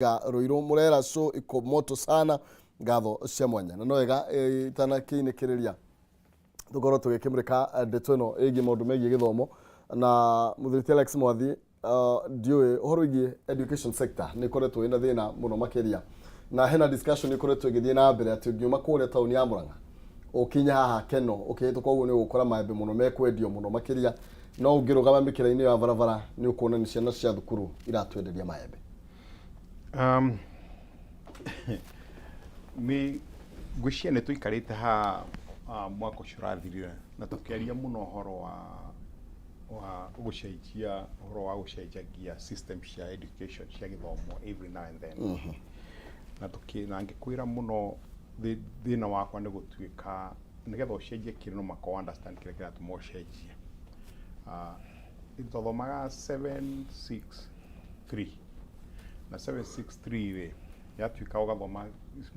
Ruiru Murera show iko moto sana, ngatho cia mwanya na no wega itanakiinĩkĩrĩria tũkorwo tũgĩkĩmũrĩka ndeto ĩno ĩgiĩ maũndũ megiĩ gĩthomo na mũthuri ti Alex Mwathi. Ndiũĩ ũhoro wĩgiĩ education sector nĩ ĩkoretwo ĩna thĩna mũno makĩria, na hena discussion ĩkoretwo ĩgĩthiĩ na mbere atĩ ũngiuma kũrĩa taũni ya Murang'a ũkinya haha Keno ũkĩhĩtũka ũguo nĩ ũgũkora maembe mũno mekwendio mũno makĩria, no ũngĩrũgama mĩkĩra-inĩ ya barabara nĩ ũkuona nĩ ciana cia thukuru iratwenderia maembe. Nĩ ngwĩciria nĩ tũikarĩte haha mwaka ũcio ũrathirire na tũkĩaria mũno ũhoro wa gũcenjia, ũhoro wa gũcenjagia system cia education, cia gĩthomo every now and then. Na tũkĩ na ngĩkwĩra mũno thĩna wakwa nĩ gũtuĩka nĩgetha ũcenjie kĩndũ no mũhaka ũ understand kĩrĩa kĩratũma ũcenjie. Twathomaga 763 na 763 rĩ, yatuĩka ũgathoma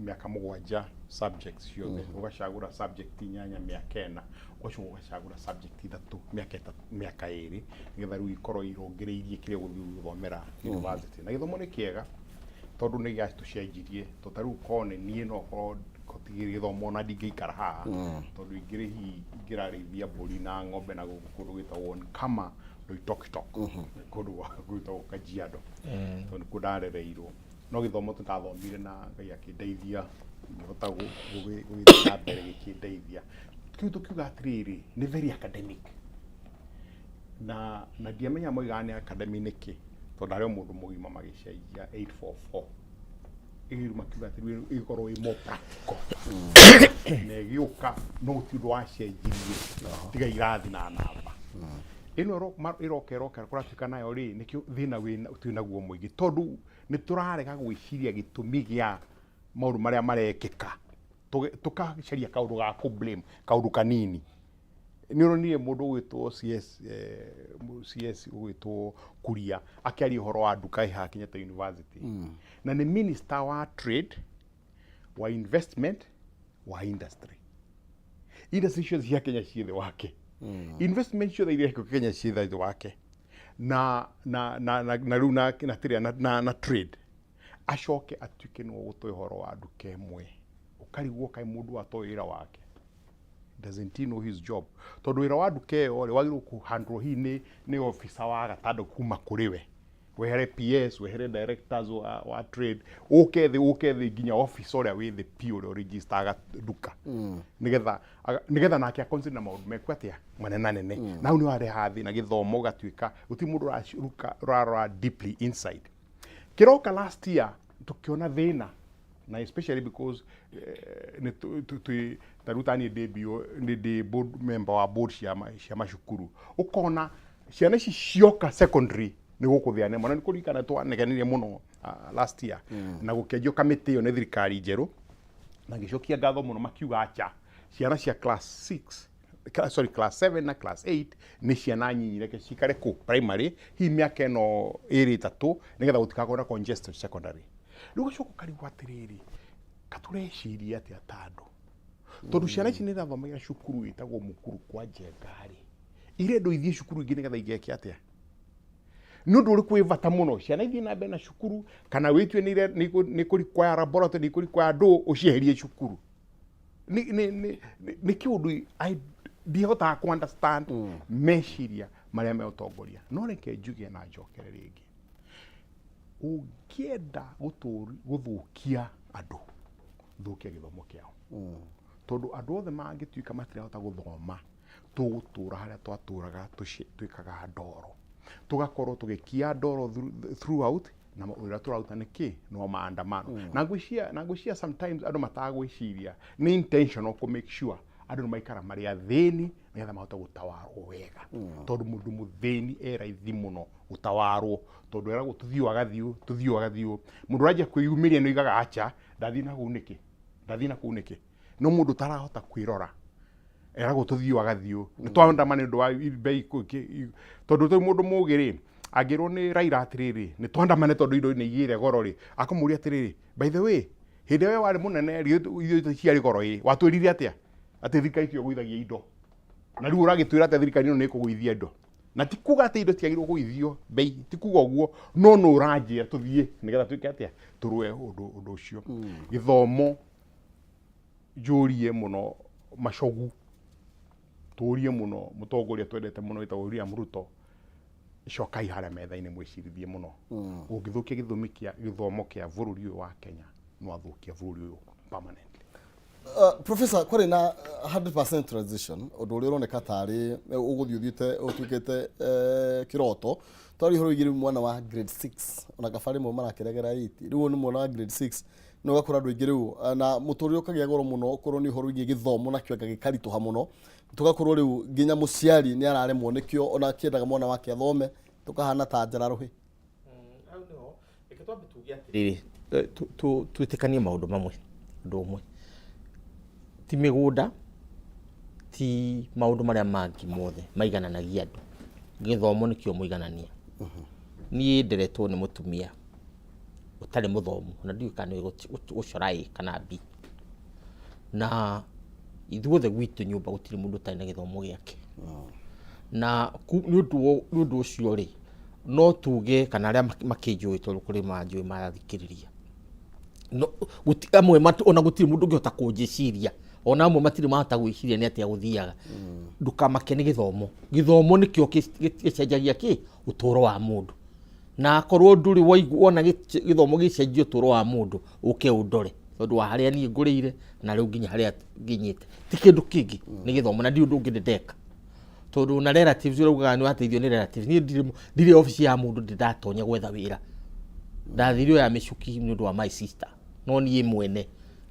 mĩaka 7 subjects ciothe, ũgacagũra subject 8 mĩaka 4, ũgacoka ũgacagũra subject 3 mĩaka 3, mĩaka 2, nĩgetha rĩu ikorwo irũngĩrĩirie kĩrĩa ũgũthiĩ gũthomera university. Na gĩthomo nĩ kĩega tondũ nĩ gĩatũcenjirie, tondũ ta rĩu korwo nĩ niĩ no korwo gũtirĩ gĩthomo na ndingĩikara haha, tondũ ingĩrĩ hihi ingĩrarĩithia mbũri na ng'ombe na gũkũ kũndũ gwĩtagwo Nkama Loitokitok, kũndũ gwĩtagwo Kajiado, tondũ nĩkuo ndarereirwo. No gĩthomo tũtathomire na Ngai akĩndeithia ngĩhota gũgĩthiĩ na mbere, gĩkĩndeithia. Kĩu tũkiuga atĩrĩrĩ, nĩ very academic, na ndiamenya moigaga nĩ academic nĩkĩ, tondũ ndarĩ o mũndũ mũgima magĩcenjia 844 ĩrĩu makiuga atĩ rĩu ĩgĩkorwo ĩ more practical na ĩgĩũka, no gũtirĩ ũndũ wacenjirie tiga irathi na namba ĩno ĩroka ĩroka kũratuĩka nayo rĩ, nĩkĩo thĩna twĩnaguo mũingĩ, tondũ nĩ tũrarega gwĩciria gĩtũmi gĩa maũndũ marĩa marekĩka. Tũkacaria kaũndũ ga kũ blame, kaũndũ kanini. Nĩ ũronire mũndũ ũgwĩtwo CS, CS ũgwĩtwo Kuria akĩaria ũhoro wa nduka ĩhaha Kenyatta University, na nĩ minister wa trade, wa investment, wa industry. Industry ciothe cia Kenya ciĩ thĩ wake, investment ciothe iria ciĩkwo Kenya ciĩ thĩ wake, na rĩu na tĩrĩa na trade, acoke atuĩke nĩwe ũgũtũhe ũhoro wa nduka ĩmwe, ũkarigwo kaĩ mũndũ atoĩ wĩra wake. Doesn't he know his job? Tondũ wĩra wa nduka ĩyo rĩ, wagĩrĩirwo kũhandwo hihi nĩ officer wa gatandatũ kuma kũrĩ we, wehere PS, wehere directors wa trade, ũke thĩ nginya officer ũrĩa wĩ thĩ piũ, ũrĩa ũregistaga nduka, nĩgetha nake aconsider maũndũ meku atĩa manenanene. Na hau nĩ warehaga thĩna, gĩthomo gũgatuĩka gũtirĩ mũndũ ũrarora deeply inside. Kĩroka last year tũkĩona thĩna, na especially because nĩ twĩ ta rĩu taniĩ ndĩ BO, nĩ ndĩ board member wa board cia macukuru, ũkona ciana ici cioka secondary nĩ gũkũ thĩa mũno. Nĩ kũririkana twanegenire mũno last year na gũkĩanjio kamĩtĩ ĩyo nĩ thirikari njerũ, na ngĩcokia ngatho mũno, makiuga acha, ciana cia class 6, sorry, class 7 na class 8 nĩ ciana nyinyi, reke cikare kũ primary hihi mĩaka ĩno 2 3, nĩgetha gũtikakorwo na congested secondary. Rĩu ũgacoka ũkarigwo atĩrĩrĩ, katũreciria atĩa ta andũ, tondũ ciana ici nĩ irathomera cukuru ĩtagwo Mukuru kwa Njenga rĩ, irendwo ithiĩ cukuru ingĩ nĩgetha igeke atĩa? Nĩ ũndũ ũrĩkũ wĩ bata mũno, ciana ithiĩ na mbere na cukuru, kana wĩtue nĩ kũ require laboratory, nĩ kũ require ndũ, ũcieherie cukuru? Nĩ kĩũndũ ndihotaga kũ understand meciria marĩa me ũtongoria. No reke njuge na njokere rĩngĩ, ũngĩenda gũthũkia andũ, thũkia gĩthomo kĩao, tondũ andũ othe mangĩtuĩka matirahota gũthoma, tũgũtũra harĩa twatũraga, twĩkaga ndoro, tũgakorwo tũgĩkia ndoro throughout, na wĩra tũraruta nĩ kĩ? No maandamano. Na ngwĩciria sometimes andũ matagwĩciria nĩ intentional kũ make sure andũ nĩ maikara marĩ athĩni nĩgetha mahote gũtawarwo wega, tondũ mũndũ mũthĩni e raithi mũno gũtawarwo, tondũ eragwo tũthiĩ agathiĩ, tũthiĩ agathiĩ. Mũndũ ũranjia kwĩyumĩria nĩ oigaga acha, ndathiĩ na kũu nĩkĩ, ndathiĩ na kũu nĩkĩ? No mũndũ ũtarahota kwĩrora eragwo tũthiĩ agathiĩ. Nĩ twandamana nĩ ũndũ wa bei tondũ rĩu mũndũ mũgĩ rĩ, angĩrwo nĩ Raila atĩrĩrĩ, nĩ twandamane tondũ indo nĩ igĩre goro rĩ, akamũria atĩrĩrĩ, by the way, hĩndĩ ĩrĩa we warĩ mũnene rĩ, indo ciarĩ goro ĩ, watwĩrire atĩa atĩ thirikari tiyo ĩgũithagia indo? Na rĩu ũragĩtwĩra atĩa thirikari ĩno nĩ ĩkũgũithia indo? Na ti kuga atĩ indo ciagĩrĩirwo kũgũithio bei, ti kuga ũguo, no nũ ũranjĩra tũthiĩ nĩgetha twĩke atĩa, tũrũe ũndũ ũcio. Gĩthomo njũrie mũno macogu, tũrie mũno mũtongoria twendete mũno wĩtagwo William Ruto, cokai harĩa metha-inĩ mwĩcirithie mũno. Ũngĩthũkia gĩthomi kĩa gĩthomo kĩa bũrũri ũyũ wa Kenya, no athũkia bũrũri ũyũ permanently. Professor, kwarĩ na 100% transition, ũndũ ũrĩa ũroneka tarĩ ũgũthiĩ ũthiĩte ũtuĩkĩte kĩroto. Twari ũhoro wĩgiĩ rĩu mwana wa grade 6, ona kaba rĩmwe marakĩregera 8, rĩu nĩ mwana wa grade 6 nĩ ũgakora andũ aingĩ rĩu na mũtũrĩre ũkagĩa goro mũno, okorwo nĩ ũhoro wĩgiĩ gĩthomo nakĩo anga gĩkaritũha mũno, tũgakorwo rĩu nginya mũciari nĩ araremwo nĩkĩo, ona akĩendaga mwana wake athome, tũkahana ta njara rũhĩ. Hau nĩho reke twambe tuge atĩrĩrĩ, twĩtĩkanie maũndũ mamwe. Ũndũ ũmwe ti mĩgũnda, ti maũndũ marĩa mangĩ mothe maigananagia andũ, gĩthomo nĩkĩo mũiganania. Niĩ nderetwo nĩ mũtumia ũtarĩ mũthomu, na ndiũĩ kana nĩũĩ gũcora A kana B, na ithuothe gwitũ nyũmba gũtirĩ mũndũ ũtarĩ na gĩthomo gĩake. Na nĩ ũndũ ũcio rĩ, no tuge kana arĩa makĩnjũĩ, tondũ kũrĩ manjũĩ marathikĩrĩria, no amwe ona gũtirĩ mũndũ ũngĩhota kũnjĩciria, ona amwe matirĩ mahota gwĩciria nĩ atĩa gũthiaga. Ndũkamake nĩ gĩthomo. Gĩthomo nĩkĩo gĩcenjagia kĩ ũtũũro wa mũndũ, na akorwo ndũrĩ wona gĩthomo gĩcenjia ũtũũro wa mũndũ, ũke ũndore, tondũ wa harĩa niĩ ngũrĩire na rĩu nginya harĩa nginyĩte ti kĩndũ kĩngĩ, nĩ gĩthomo, na ndirĩ ũndũ ũngĩ ndĩndeka, tondũ na relatives ũraugaga nĩ wateithio nĩ relatives, niĩ ndirĩ obici ya mũndũ ndĩ ndatonya gwetha wĩra. Ndathire ya mĩcuki nĩ ũndũ wa my sister, no niĩ mwene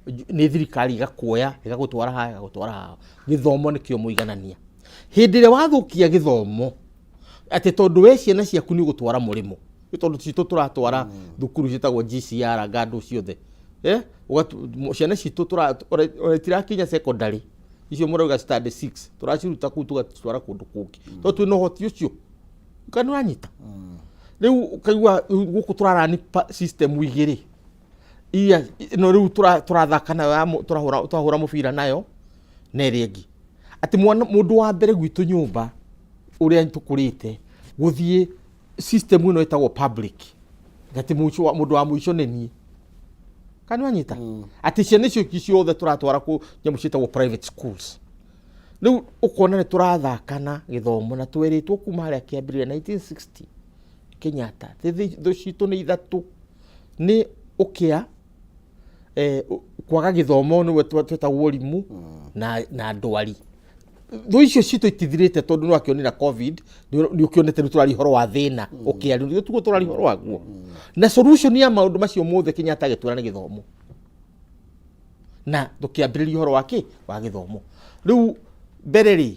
nĩ thirikari ĩgakuoya ĩgagũtwara haha, ĩgagũtwara haha. Gĩthomo nĩkĩo mũiganania. Hĩndĩ ĩrĩa wathũkia gĩthomo, atĩ tondũ we ciana ciaku nĩ ũgũtwara mũrĩmo, nĩ tondũ citũ tũratwara thukuru ciĩtagwo GCR ngandũ ciothe, ciana citũ ona itirakinya secondary icio mũrauga standard 6, tũraciruta kũu tũgacitwara kũndũ kũngĩ, tondũ twĩna ũhoti ũcio. Kana nĩ ũranyita rĩu ũkaigua gũkũ tũrarani system igĩrĩ iria ĩno rĩu tũrathaka nayo ya tũrahũra mũbira nayo na ĩrĩa ĩngĩ, atĩ mwana mũndũ wa mbere gwitũ nyũmba ũrĩa tũkũrĩte gũthiĩ system ĩno ĩtagwo public, atĩ mũndũ wa mũico nĩ niĩ. Kana nĩ wanyita atĩ ciana icio ingĩ ciothe tũratwara kũ nyamũ ciĩtagwo private schools. Rĩu ũkona nĩ tũrathakana gĩthomo, na twerĩtwo kuma harĩa kĩambĩrĩria 1960 Kenyatta thũ citũ nĩ ithatũ, nĩ ũkĩa, kwaga gĩthomo nĩwe twetagwo ũrimũ, na ndwari. Thũ icio citũ itithirĩte, tondũ nĩ wakĩonire COVID, nĩ ũkĩonete rĩu tũraria ũhoro wa thĩna ũkĩa, rĩu tiguo tũraria ũhoro waguo. Na solution ya maũndũ macio mothe Kenyatta agĩtwĩra nĩ gĩthomo, na tũkĩambĩrĩria ũhoro wa kĩ wa gĩthomo. Rĩu mbere rĩ,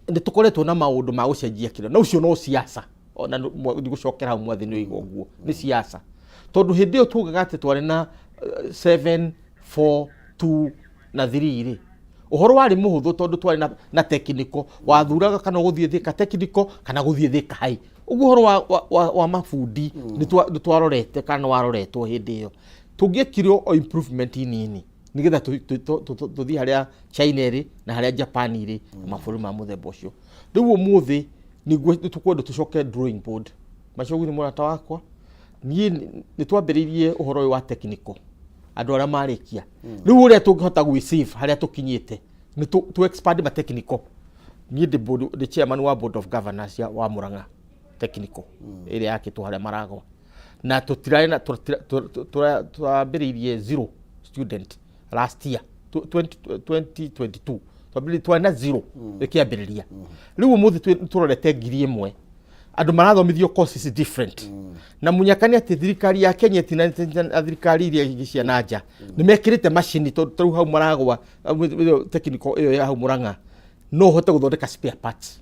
nĩ tũkoretwo na maũndũ ma gũcenjia kĩrĩa, na ũcio no siasa, ona ndigũcokera hau mwathi nĩ oiga ũguo, nĩ siasa, tondũ hĩndĩ ĩyo tugaga atĩ twarĩ na 7 4 2 na 3 rĩ, ũhoro warĩ mũhũthũ, tondũ twarĩ na technical, wathuraga kana ũgũthiĩ Thika technical kana gũthiĩ Thika high. Ũguo ũhoro wa mabundi nĩ twarorete kana nĩ waroretwo. Hĩndĩ ĩyo tũngĩekire o improvement nini nĩgetha tũthiĩ harĩa China ĩrĩ na harĩa Japan ĩrĩ na mabũrũri ma mũthemba ũcio. Rĩu ũmũthĩ nĩguo nĩtũkwenda tũcoke drawing board. Macogu nĩ mũrata wakwa, niĩ nĩ twambĩrĩirie ũhoro ũyũ wa technical, andũ arĩa marĩkia rĩu ũrĩa tũngĩhota gwĩ save harĩa tũkinyĩte nĩ tũ expand ma technical. Niĩ ndĩ chairman wa board of governors wa Murang'a Technical ĩrĩa yakĩtwo harĩa Maragwa, na tũtirarĩ na twambĩrĩirie zero student last year, 2022 twambĩrĩirie twarĩ na zero ĩkĩambĩrĩria. Rĩu ũmũthĩ tũrorete 1,000 andũ marathomithio courses different. Na munyaka nĩ atĩ thirikari ya Kenya ĩtinanĩte na thirikari iria ingĩ cia na nja, nĩ mekĩrĩte macini, tondũ tarĩu hau Maragwa technical ĩyo ya hau Murang'a no ũhote gũthondeka spare parts,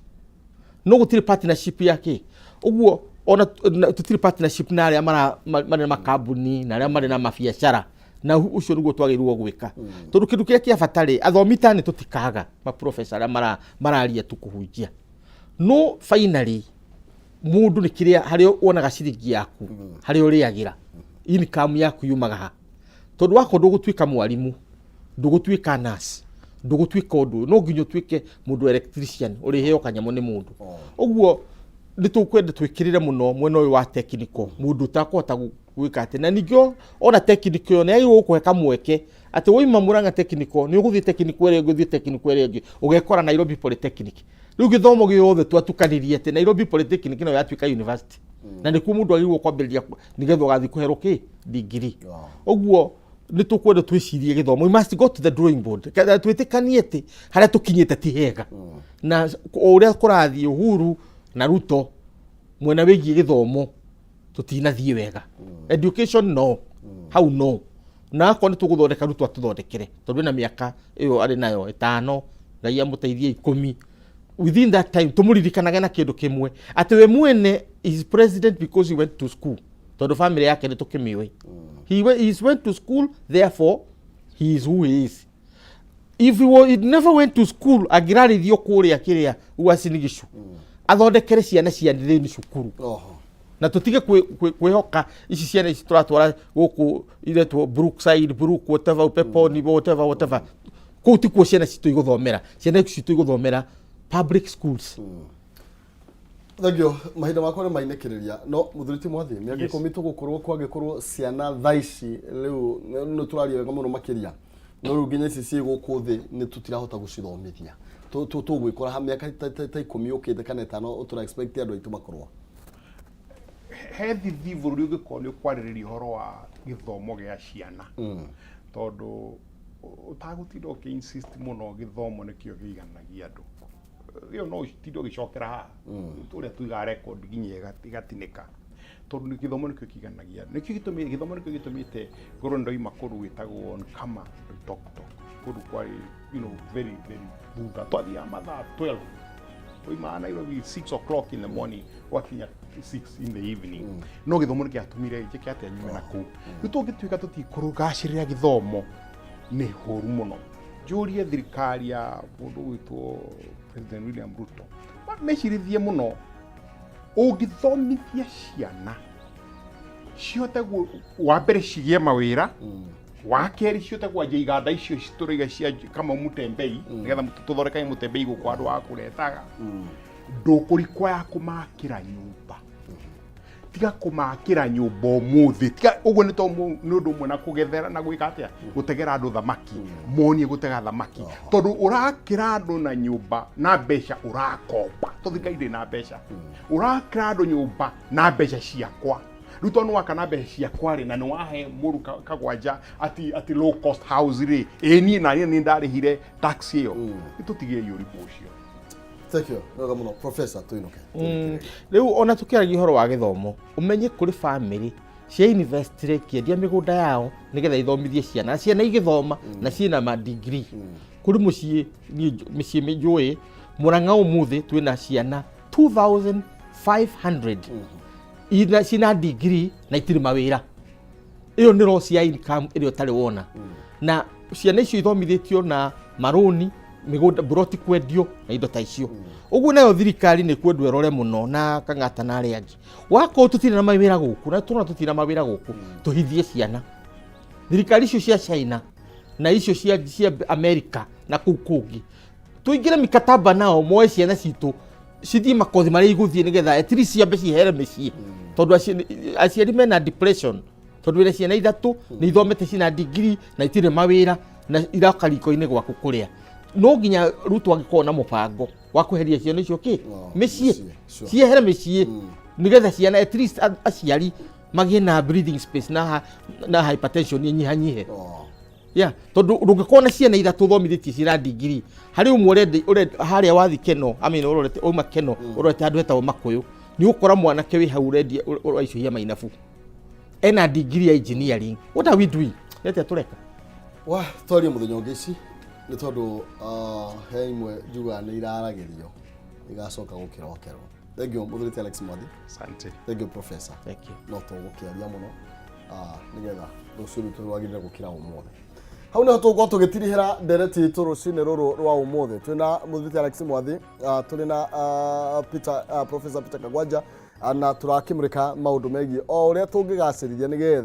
no gũtirĩ partnership ya kĩ ũguo, ona tũtirĩ partnership na arĩa marĩ na makambuni na arĩa marĩ na mabiacara, na ũcio nĩguo twagĩrĩirwo gwĩka, tondũ kĩndũ kĩrĩa kĩa bata rĩ, athomi ta nĩ tũtikaga maprofesa arĩa mararia tu kũhunjia, no finally mũndũ nĩ kĩrĩa harĩa wonaga ciringi yaku, harĩa ũrĩagĩra, income yaku yumaga ha, tondũ wakorwo ndũgũtuĩka mwarimũ, ndũgũtuĩka nurse, Ndũgũtuĩka ũndũ ũyũ, no nginya ũtuĩke mũndũ electrician ũrĩheo kanyamũ nĩ mũndũ. Ũguo nĩ tũkwenda twĩkĩrĩre mũno mwena ũyũ wa technical, mũndũ ũtakũhota gwĩka atĩ. Na ningĩ ona technical ĩyo nĩ yagĩrĩirwo gũkũhe kamweke atĩ waima Murang'a technical, nĩ ũgũthiĩ technical ĩrĩa ĩngĩ, ũthiĩ technical ĩrĩa ĩngĩ, ũgekora Nairobi Polytechnic. Rĩu gĩthomo gĩothe twatukanirie atĩ Nairobi Polytechnic nayo yatuĩka university, na nĩkuo mũndũ agĩrĩirwo kwambĩrĩria nĩgetha ũgathiĩ kũherwo kĩ degree. Ũguo nĩ tũkwenda twĩcirie gĩthomo, we must go to the drawing board. Kana twĩtĩkanie atĩ harĩa tũkinyĩte ti hega, na o ũrĩa kũrathiĩ Uhuru na Ruto mwena wĩgiĩ gĩthomo tũtinathiĩ wega. Education no hau no na akorwo nĩ tũgũthondeka, Ruto atũthondekere, tondũ ena mĩaka ĩyo arĩ nayo 5, Ngai amũteithie 10. Within that time tũmũririkanage na kĩndũ kĩmwe, atĩ we mwene is president because he went to school, tondũ family yake nĩ tũkĩmĩũĩ. He went to school, therefore he is who he is. If he never went to school, angĩrarĩithio kũrĩa kĩrĩa Uasin Gishu, athondekere ciana cia thĩni cukuru. Na tũtige kwĩhoka ici ciana ici tũratwara gũkũ iretwo Brookside, Brook, whatever, Peponi, whatever, whatever. Kũu tikuo ciana citũ igũthomera. Ciana citũ igũthomera public schools. Thengio, mahinda makwa nĩ mainĩkĩrĩria, no mũthuri ti Mwathi, mĩaka 10 tũgũkorwo kwangĩkorwo ciana thaa ici rĩu nĩ tũraria wega mũno makĩria, no rĩu nginya ici ciĩ gũkũ thĩ nĩ tũtirahota gũcithomithia. Tũgwĩkora ha mĩaka ta 10 yũkĩte kana 5 tũra expect andũ aitũ makorwo? He thithi bũrũri ũngĩkorwo nĩ ũkwarĩrĩria ũhoro wa gĩthomo gĩa ciana, tondũ ũtagũtinda ũkĩ insist mũno, gĩthomo nĩkĩo kĩiganagia andũ. Ĩyo no ũtinde ũgĩcokera haha tũrĩa tuigaga record nginya ĩgatinĩka, tondũ nĩ gĩthomo nĩkĩo kĩiganagia, nĩkĩo gĩtũmĩte gĩthomo, nĩkĩo gĩtũmĩte ngorwo nĩ ndoima kũndũ gwĩtagwo Nkama, Loitoktok, kũndũ kwarĩ very very thutha. Twathiaga mathaa 12, oimaga Nairobi 6 o'clock in the morning, gwakinya 6 in the evening. No gĩthomo nĩ gĩatũmire njĩke atĩa? Nyume na kũu. Rĩu tũngĩtuĩka tũtikũrũgacĩrĩra gĩthomo nĩ hũru mũno. Njũrie thirikari ya mũndũ ũgwĩtwo President William Ruto mecirithie mũno, ũngĩthomithia ciana cihote wa mbere cigĩe mawĩra, wa kerĩ cihote kwanjia iganda icio tũraiga cia kama Mutembei, nĩgetha tũthondekage Mutembei gũkũ andũ a kũretaga. Ndũkũrikwaya kũmakĩra nyũmba, tiga kũmakĩra nyũmba ũmũthĩ, tiga ũguo nĩ to nĩ ũndũ ũmwe na kũgethera na gwĩka atĩa, gũtegera andũ thamaki. Monie gũtega thamaki, tondũ ũrakĩra andũ na nyũmba na mbeca ũrakomba, tondũ thirikari ndĩrĩ na mbeca. Ũrakĩra andũ nyũmba na mbeca ciakwa. Rĩu tondũ nĩ waka na mbeca ciakwa rĩ, na nĩ wahe mũru kagwanja ati low cost house rĩ, ĩ niĩ na niĩ nĩ ndarĩhire tax ĩyo. Nĩ tũtige ũrimũ ũcio. Thank you, wega mũno professor, tũinũke. Rĩu ona tũkĩaragia ũhoro wa gĩthomo, ũmenye kũrĩ family cia university ikĩendia mĩgũnda yao nĩgetha ithomithie ciana, na ciana igĩthoma na ciĩna ma degree. Kũrĩ mũciĩ niĩ mĩciĩ njũĩ Mũrang'a ũmũthĩ twĩna ciana 2500 ina ciĩna degree na itirĩ mawĩra. Ĩyo nĩ loss ya income ĩrĩa ũtarĩ wona, na ciana icio ithomithĩtio na marũni, mĩgũnda, buroti kwendio na indo ta icio. Ũguo nayo thirikari nĩ kwendwo ĩrore mũno na Kang'ata na arĩa angĩ. Wakorwo tũtirĩ na mawĩra gũkũ, na tũrona tũtirĩ na mawĩra gũkũ, tũhithie ciana. Thirikari icio cia China na icio cia America na kũu kũngĩ, tũingĩre mikataba nao, moe ciana citũ cithiĩ makothi marĩa igũthiĩ, nĩgetha at least ciambe cihere mĩciĩ, tondũ aciari mena depression, tondũ wĩna ciana ithatũ nĩ ithomete cina degree na itirĩ mawĩra na iroka riko-inĩ gwaku kũrĩa. No nginya Ruto angĩkorwo na mũbango wa kweheria ciana icio kĩ Oh, mĩciĩ, mĩciĩ, sure. ciehere mĩciĩ, nĩgetha ciana at least aciari magĩe na breathing space na hypertension ĩnyihanyihe. Yeah, tondũ ndũngĩkorwo na ciana ithatũ ũthomithĩtie ciĩna degree, harĩ ũmwe ũrenda harĩa wathi Keno, I mean, ũrorete uma Keno ũrorete handũ hetagwo Makũyũ, nĩ ũgũkora mwanake wĩ hau ũrendia ũraicũhia mainabu, ena degree ya engineering. What are we doing? Nĩ atĩa tũreka? Wa twarie mũthenya ũngĩ ici, nĩ tondũ he imwe njugaga nĩ iraragĩrio igacoka gũkĩrokerwo. Thank you, mũthuri Alex Mwathi. Asante. Thank you, professor. Thank you. No tũgũkĩaria mũno nĩgetha rũciũ rwitũ rwagĩrĩre gũkĩra ũmũthĩ. Hau nĩho tũgũkorwo tũgĩtirihĩra ndereti itũ rũcinĩ rũrũ rwa ũmũthĩ. Twĩna mũthuri Alex Mwathi, tũrĩ na Peter, Professor Peter Kagwanja, na tũrakĩmũrĩka maũndũ megiĩ o ũrĩa tũngĩgacĩrithia nĩgetha